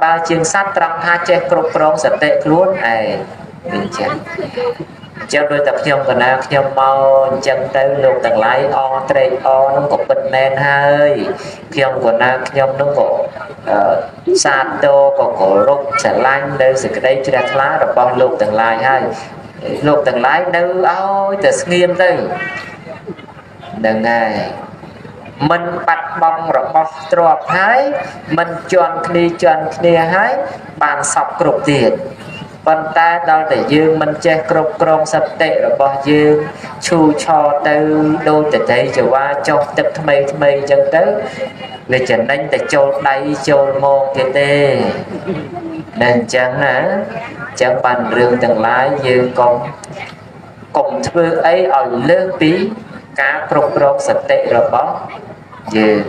បើជាងសត្វត្រង់ថាចេះគ្រប់គ្រងសតិខ្លួនឯងអញ្ចឹងអញ្ចឹងដូចតែខ្ញុំកណាខ្ញុំមកអញ្ចឹងទៅលោកទាំងឡាយអត្រេកអរនឹងក៏ពិតមែនហើយខ្ញុំកណាខ្ញុំនឹងក៏សាទរក៏គោរពស្រឡាញ់នៅសេចក្តីជ្រះថ្លារបស់លោកទាំងឡាយហើយលោកទាំងឡាយនៅឲ្យតែស្ងៀមទៅហ្នឹងហើយមិនបាត់បង់របស់ទ្រព្យហើយមិនជន់គ្នាជន់គ្នាហើយបានសពគ្រប់ទៀតប៉ុន្តែដល់តែយើងមិនចេះគ្រប់គ្រងសតិរបស់យើងឈូឆរទៅដូចតតីចវាចុះទឹកថ្មីថ្មីអញ្ចឹងទៅវាចំណេញតែចូលដៃចូលមកទៀតទេនៅអញ្ចឹងណាអញ្ចឹងបានរឿងទាំងឡាយយើងកុំធ្វើអីឲ្យលើសពីការគ្រប់គ្រងសតិរបស់យើង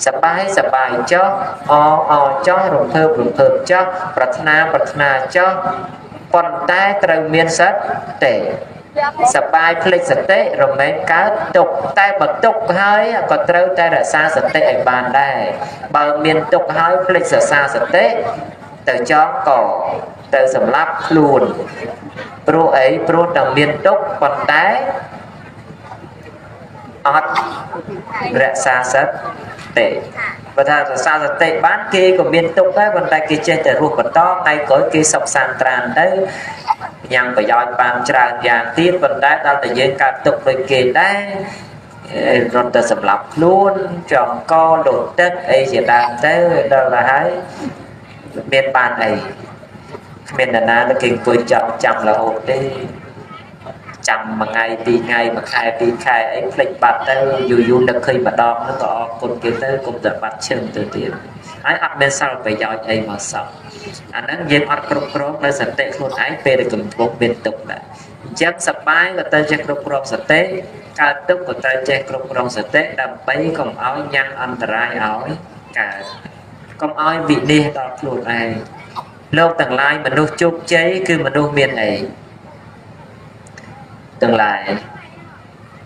សបាយសបាយចោះអអចោះរំភើបរំភើបចោះប្រាថ្នាប្រាថ្នាចោះប៉ុន្តែត្រូវមានសតិសបាយភ្លេចសតិរមែងកើតទុកតែបើទុកហើយក៏ត្រូវតែរក្សាសតិឲ្យបានដែរបើមានទុកហើយភ្លេចរក្សាសតិទៅចងកទៅសម្លាប់ខ្លួនព្រោះអីព្រោះតែមានទុកប៉ុន្តែអត់រក្សាសតិបើថារក្សាសតិបានគេក៏មានទុកដែរប៉ុន្តែគេចេះតែរស់បន្តថ្ងៃក្រោយគេសុខសាន្តត្រានទៅញ៉ាំប្រយោជន៍បានច្រើនយ៉ាងទៀតប៉ុន្តែដល់តែយើងកើតទុកដូចគេដែររត់ទៅសម្លាប់ខ្លួនចងកលូតទឹកអីជាដើមទៅដល់ទៅហើយមានបានអីគ្មាននរណាគេអង្គុយចងចាំរហូតទេចាំមួយថ្ងៃពីរថ្ងៃមួយខែពីរខែអីភ្លេចបាត់ទៅយូរយូរនឹកឃើញម្ដងហ្នឹងក៏អរគុណគេទៅកុំតែបាត់ឈឹងទៅទៀតហើយអត់មានសិលប្រយោជន៍អីមកសោះអាហ្នឹងយើងអត់គ្រប់គ្រងនៅសតិខ្លួនឯងពេលដែលកំពុងមានទុក្ខដែរអញ្ចឹងសបាយក៏ត្រូវចេះគ្រប់គ្រងសតិកើតទុក្ខក៏ត្រូវចេះគ្រប់គ្រងសតិដើម្បីកុំឲ្យញ៉ាំងអន្តរាយឲ្យកើតកុំឲ្យវិនិច្ឆ័យដល់ខ្លួនឯងលោកទាំងឡាយមនុស្សជោគជ័យគឺមនុស្សមានអីទាំងឡាយ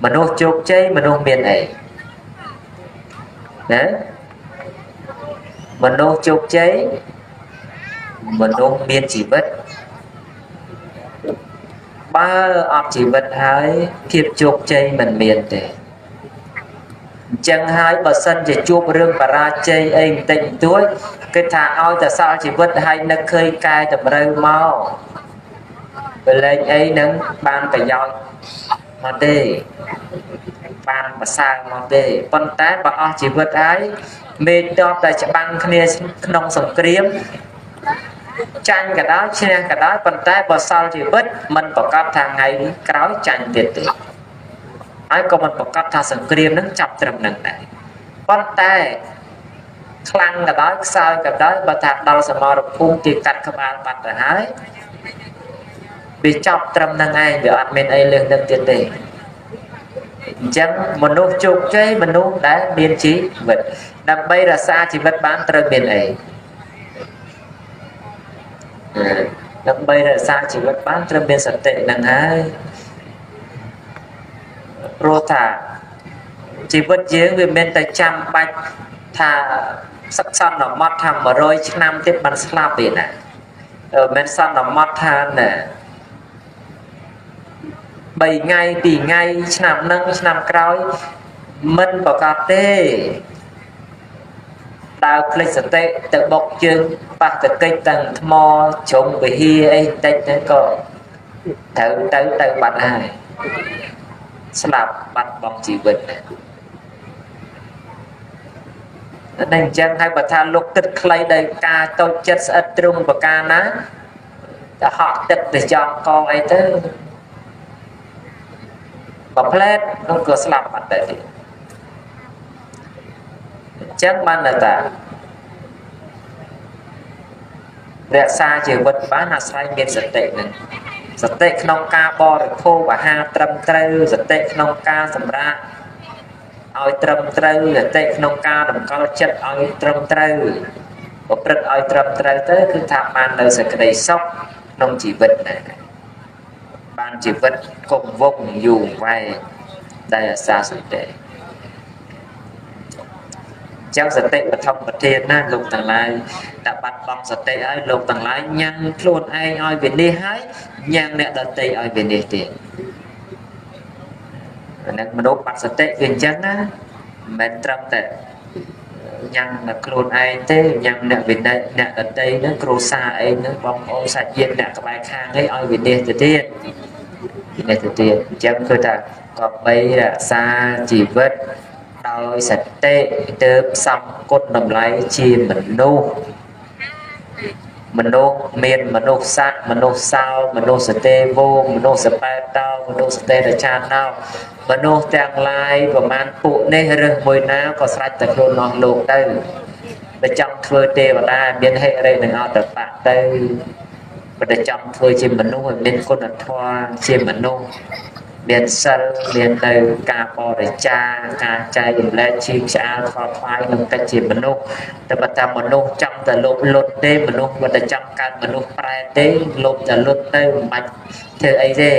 មនុស្សជោគជ័យមនុស្សមានអីណាមនុស្សជោគជ័យមនុស្សមានជីវិតបើអត់ជីវិតហើយភាពជោគជ័យមិនមានទេអញ្ចឹងហើយបើសិនជាជួបរឿងបរាជ័យអីបន្តិចបន្តួចគេថាឲ្យតែសល់ជីវិតហើយនឹកឃើញកែតម្រូវមកបើលែងអីនឹងបានប្រយោជន៍មកទេបានប្រសើរមកទេប៉ុន្តែបើអស់ជីវិតហើយមេតបតែច្បាំងគ្នាក្នុងសង្គ្រាមចាញ់ក៏ដោយឈ្នះក៏ដោយប៉ុន្តែបើសល់ជីវិតមិនប្រកាសថាថ្ងៃក្រោយចាញ់ទៀតទេហើយក៏មិនប្រកាសថាសង្គ្រាមនឹងចាប់ត្រឹមនឹងដែរប៉ុន្តែខ្លាំងក៏ដោយខ្សោយក៏ដោយបើថាដល់សមរភូមិគេកាត់ក្បាលបាត់ទៅហើយវាចប់ត្រឹមនឹងឯងវាអត់មានអីលើសនឹងទៀតទេអញ្ចឹងមនុស្សជោគជ័យមនុស្សដែលមានជីវិតដើម្បីរក្សាជីវិតបានត្រូវមានអីដើម្បីរក្សាជីវិតបានត្រូវមានសតិនឹងហើយព្រោះថាជីវិតយើងវាមានតែចាំបាច់ថាសឹកសន្មត់ថា100ឆ្នាំទៀតបានស្លាប់ទេណាមិនសន្មត់ថាណា3ថ្ងៃ2ថ្ងៃឆ្នាំនឹងឆ្នាំក្រោយមិនប្រកាសទេដើរភ្លេចសតិទៅបុកជើងប៉ះតកិច្ចទាំងថ្មជ្រុងវិហារអីបន្តិចទៅក៏ត្រូវទៅបាត់ហើយស្លាប់បាត់បង់ជីវិតណាតែអញ្ចឹងហើយបើថាលោកគិតខ្លីដោយការតូចចិត្តស្អិតទ្រង់ប្រការណាទៅហក់ទឹកទៅចង់កអីទៅបើផ្លែតនោះក៏ស្លាប់បាត់ដែរទៀតអញ្ចឹងបានតែរក្សាជីវិតបានអាស្រ័យមានសតិនឹងសតិក្នុងការបរិភោគអាហារត្រឹមត្រូវសតិក្នុងការសម្រាកឲ្យត្រឹមត្រូវសតិក្នុងការតម្កល់ចិត្តឲ្យត្រឹមត្រូវប្រព្រឹត្តឲ្យត្រឹមត្រូវទៅគឺថាបាននៅសេចក្តីសុខក្នុងជីវិតដែរបានជីវិតគង់វង្សយូរវែងដែលអាសាសតិ ចឹងសតិបឋមប្រធានណាលោកទាំងឡាយតែបាត់បង់សតិហើយលោកទាំងឡាយញ៉ាំងខ្លួនឯងឲ្យវិនិច្ឆ័យហើយញ៉ាំងអ្នកដទៃឲ្យវិនិច្ឆ័យទៀតអានឹងមនុស្សបាត់សតិគឺអញ្ចឹងណាមិនមែនត្រឹមតែញ៉ាំងតែខ្លួនឯងទេញ៉ាំងអ្នកវិន័យអ្នកដទៃហ្នឹងគ្រួសារឯងហ្នឹងបងប្អូនសាច់ញាតិអ្នកក្បែរខាងឯងឲ្យវិនិច្ឆ័យទៅទៀតវិនិច្ឆ័យទៅទៀតអញ្ចឹងគឺថាក៏បីរក្សាជីវិតដោយសតិទើបសំគុណតម្លៃជាមនុស្សមនុស្សមានមនុស្សស័កមនុស្សសោមនុស្សទេវោមនុស្សបេតោមនុស្សទេរចាណោមនុស្សទាំងឡាយប្រមាណពួកនេះរើសមួយណាក៏ស្រេចតែខ្លួនអស់លោកទៅបើចង់ធ្វើទេវតាមានហិរិនឹងអតបៈទៅបើចង់ធ្វើជាមនុស្សឲ្យមានគុណធម៌ជាមនុស្សមានសិលមាននៅការបរិច្ចាគការចែករំលែកឈឺឆ្អាលខ្វល់ខ្វាយក្នុងកិច្ចជាមនុស្សតែបើតាមមនុស្សចង់តែលោភលន់ទេមនុស្សបើតែចង់កើតមនុស្សប្រែទេលោភតែលន់ទៅមិនបាច់ធ្វើអីទេ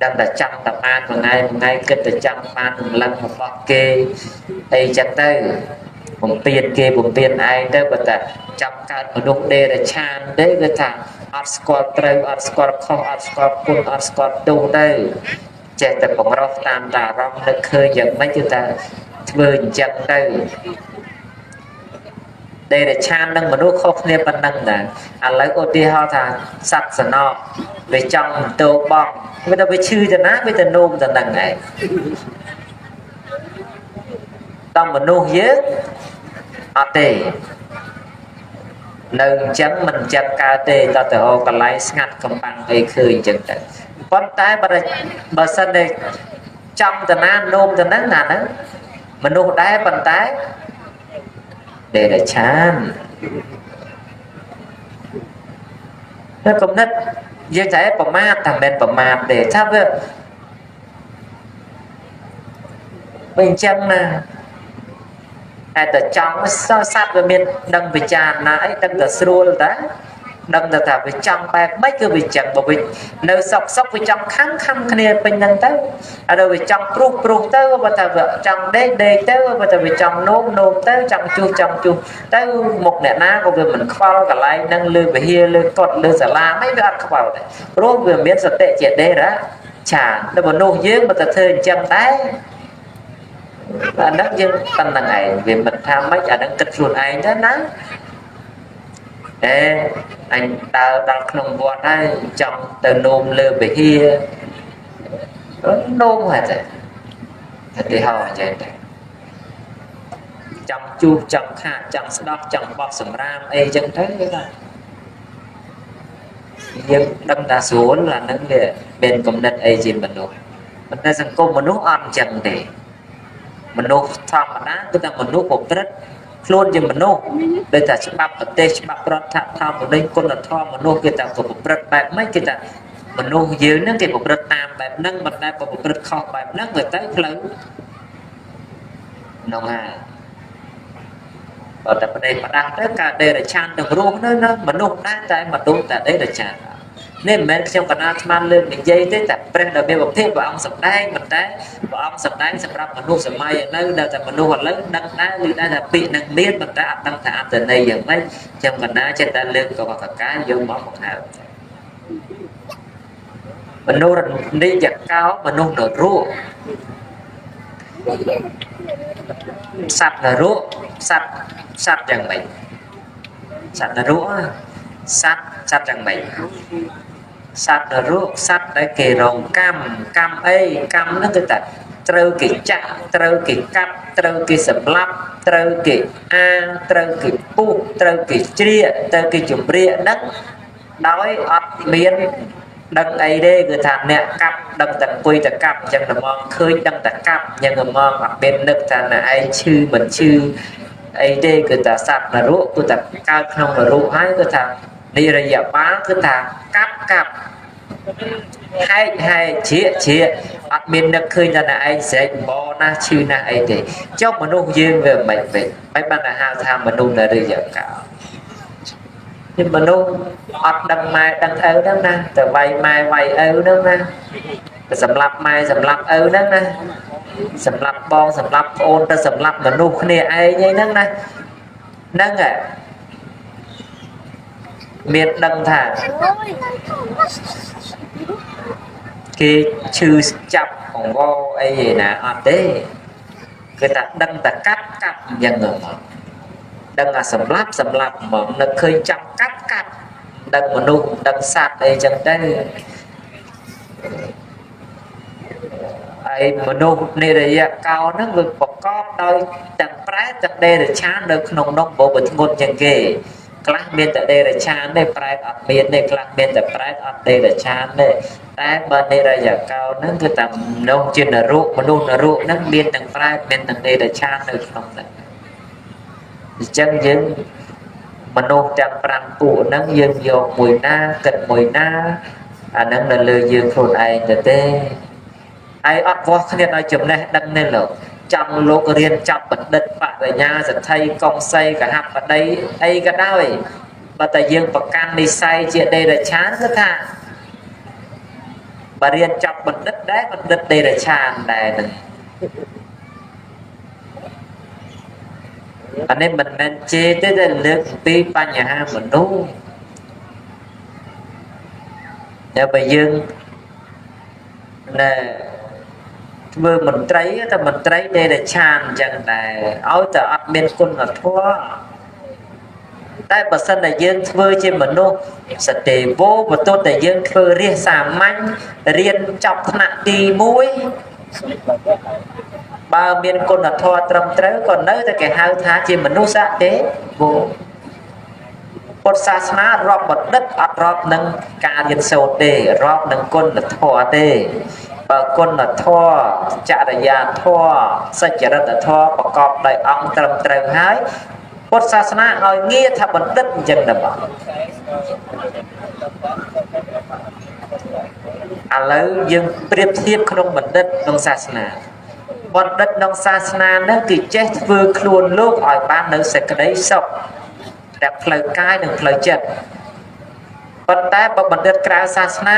ដឹងតែចង់តែបានមួយថ្ងៃមួយថ្ងៃគិតតែចង់បានរំលឹករបស់គេអីចឹងទៅបំពេញគេបំពេញឯងទៅបើតែចង់កើតមនុស្សដេរឆានទេគឺថាអត់ស្គាល់ត្រូវអត់ស្គាល់ខុសអត់ស្គាល់គុណអត់ស្គាល់ទោសទៅចេះតែបង្រោះតាមតាអារម្មណ៍នឹកឃើញយ៉ាងម៉េចគឺថាធ្វើអញ្ចឹងទៅដេរឆាននិងមនុស្សខុសគ្នាប៉ុណ្ណឹងដែរឥឡូវឧទាហរណ៍ថាសត្វសំណក់វាចង់ទៅបងវាទៅវាឈឺទៅណាវាទៅនោមទៅនឹងឯងដល់មនុស្សយើងអត់ទេនៅអញ្ចឹងមិនអញ្ចឹងកើតទេតើទៅរកកន្លែងស្ងាត់កំបាំងអីឃើញអញ្ចឹងទៅប៉ុន្តែបើសិនតែចំតាណានោមទៅនឹងអាហ្នឹងមនុស្សដែរប៉ុន្តែដេរឆានតែគំនិតយើងតែប្រមាទតែមិនប្រមាទទេថាវាអញ្ចឹងណាតែតែចង់សត្វវាមានដឹងពិចារណាអីដឹងតែស្រួលតាដឹងតែថាវាចង់បែបម៉េចគឺវាចឹងបើវានៅសុកសុកវាចង់ខំខំគ្នាពេញហ្នឹងទៅហើយដល់វាចង់ព្រុសព្រុសទៅបើថាវាចង់ដេកដេកទៅបើថាវាចង់នោមនោមទៅចង់ជុះចង់ជុះទៅមុខអ្នកណាក៏វាមិនខ្វល់កន្លែងហ្នឹងលើវិហារលើកុដិលើសាលាមិនវាអត់ខ្វល់ដែរព្រោះវាមានសតិជាដេរឆានដល់មនុស្សយើងបើតែធ្វើអញ្ចឹងដែរអាហ្នឹងយើងប៉ុណ្្នឹងឯងវាមិនថាម៉េចអាហ្នឹងគិតខ្លួនឯងទៅណាអេអញដើរដល់ក្នុងវត្តហើយចង់ទៅនោមលើវិហារនោមហើយតែឧទាហរណ៍អញ្ចឹងតែចង់ជួសចង់ខាតចង់ស្ដោះចង់បោះសម្រាមអីចឹងទៅគេថាយើងដឹងថាស្រួលអាហ្នឹងវាមានគំនិតអីជាមនុស្សប៉ុន្តែសង្គមមនុស្សអត់អញ្ចឹងទេមនុស្សធម្មតាគឺតែមនុស្សប្រព្រឹត្តខ្លួនជាមនុស្សដូចតែច្បាប់ប្រទេសច្បាប់រដ្ឋធម្មនុញ្ញគុណធម៌មនុស្សគេតែប្រព្រឹត្តបែបម៉េចគេតែមនុស្សយើងហ្នឹងគេប្រព្រឹត្តតាមបែបហ្នឹងមិនដែលប្រព្រឹត្តខុសបែបហ្នឹងវាទៅផ្លូវហ្នឹងហើយបើតែប្រទេសផ្ដាស់ទៅការដេរឆានទាំងរស់នៅណាមនុស្សដែរតែមនុស្សតែដេរឆាននេះមិនមែនខ្ញុំកណាអាត្មាលើកនិយាយទេតែព្រះដ៏មានវិភាកព្រះអង្គសម្ដែងប៉ុន្តែព្រះអង្គសម្ដែងសម្រាប់មនុស្សសម័យឥឡូវដែលតែមនុស្សឥឡូវដឹងដែរឬដែរថាពាក្យនឹងមានប៉ុន្តែអត់ដឹងថាអត្ថន័យយ៉ាងម៉េចខ្ញុំកណាចេះតែលើកក៏កកាយកមកបង្ហើបមនុស្សនិយកោមនុស្សនរកសត្វនរកសត្វសត្វយ៉ាងម៉េចសត្វនរកសត្វសត្វយ៉ាងម៉េចសត្វនរកសត្វដែលគេរងកម្មកម្មអីកម្មហ្នឹងគឺថាត្រូវគេចាក់ត្រូវគេកាប់ត្រូវគេសម្លាប់ត្រូវគេអាត្រូវគេពុះត្រូវគេជ្រៀកត្រូវគេជំរាកហ្នឹងដោយអត់មានដឹងអីទេគឺថាអ្នកកាប់ដឹងតែអង្គុយតែកាប់អញ្ចឹងតែមកឃើញដឹងតែកាប់អញ្ចឹងតែមកអត់មាននឹកថាអ្នកឯងឈឺមិនឈឺអីទេគឺថាសត្វនរកគឺថាកើតក្នុងនរកហើយគឺថានិរយបាលគឺថាកាប់កាប់ហែកហែកជ្រៀកជ្រៀកអត់មាននឹកឃើញថាអ្នកឯងស្រែកបណាស់ឈឺណាស់អីទេចុះមនុស្សយើងវាមិនវិញមិនបានតែហៅថាមនុស្សនរិយកោនេះមនុស្សអត់ដឹងម៉ែដឹងឪហ្នឹងណាតែវាយម៉ែវាយឪហ្នឹងណា សម្លាប់ម៉ែសម្លាប់ឪហ្នឹងណាសម្លាប់បងសម្លាប់ប្អូនទៅសម្លាប់មនុស្សគ្នាឯងអីហ្នឹងណាហ្នឹងមានដឹងថាគេឈឺចាប់អង្វរអីឯណាអត់ទេគឺថាដឹងតែកាប់កាប់អញ្ចឹងហ្មងដឹងថាសម្លាប់សម្លាប់ហ្មងនឹកឃើញចាំកាប់កាប់ដឹងមនុស្សដឹងសត្វអីចឹងទៅហើយមនុស្សនិរយកោហ្នឹងវាប្រកបដោយទាំងប្រែតទាំងដេរឆាននៅក្នុងនោះព្រោះវាធ្ងន់ជាងគេខ្លះមានតែដេរឆានទេប្រែតអត់មានទេខ្លះមានតែប្រែតអត់ដេរឆានទេតែបើនិរយកោហ្នឹងគឺតែមនុស្សជានរុមនុស្សនរុហ្នឹងមានទាំងប្រែតមានទាំងដេរឆាននៅក្នុងហ្នឹងអញ្ចឹងយើងមនុស្សទាំង5ពួកហ្នឹងយើងយកមួយណាគិតមួយណាអាហ្នឹងនៅលើយើងខ្លួនឯងទៅទេហើយអត់វាស់គ្នាឲ្យចំណេះដឹងនេះលោកចង់លោករៀនចាប់បណ្ឌិតបរិញ្ញាសទ្ធិកុងសីកហបតីអីក៏ដោយបើតែយើងប្រកាន់និស័យជាដេរឆានគឺថាបើរៀនចាប់បណ្ឌិតដែរបណ្ឌិតដេរឆានដែរនឹងអានេះមិនមែនជេរទេតែលើកពីបញ្ហាមនុស្សតែបើយើងណែធ្វើមន្ត្រីតែមន្ត្រីដេរឆានអញ្ចឹងដែរឲ្យតែអត់មានគុណធម៌តែបើសិនតែយើងធ្វើជាមនុស្សសទេវោបន្ទោតែយើងធ្វើរាជសាមញ្ញរៀនចប់ថ្នាក់ទី1បើមានគុណធម៌ត្រឹមត្រូវក៏នៅតែគេហៅថាជាមនុស្សសទេវោពុទ្ធសាសនារាប់បណ្ឌិតអត់រាប់នឹងការរៀនសូត្រទេរាប់នឹងគុណធម៌ទេបើគុណធម៌ចរិយាធម៌សច្ចរិតធម៌ប្រកបដោយអង្គត្រឹមត្រូវហើយពុទ្ធសាសនាឲ្យងារថាបណ្ឌិតអញ្ចឹងដែរបងឥឡូវយើងប្រៀបធៀបក្នុងបណ្ឌិតក្នុងសាសនាបណ្ឌិតក្នុងសាសនាហ្នឹងគឺចេះធ្វើខ្លួនលោកឲ្យបាននៅសេចក្តីសុខទាំងផ្លូវកាយនិងផ្លូវចិត្តប៉ុន្តែបើបណ្ឌិតក្រៅសាសនា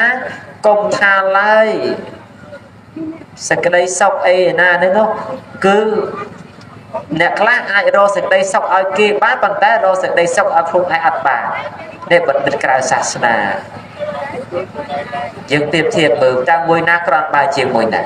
កុំថាឡើយសេចក្តីសុខអីណានេះនោះគឺអ្នកខ្លះអាចរកសេចក្តីសុខឲ្យគេបានប៉ុន្តែរកសេចក្តីសុខឲ្យខ្លួនឯងអត់បាននេះបណ្ឌិតក្រៅសាសនាយើងប្រៀបធៀបមើលតើមួយណាគ្រាន់បើជាមួយណា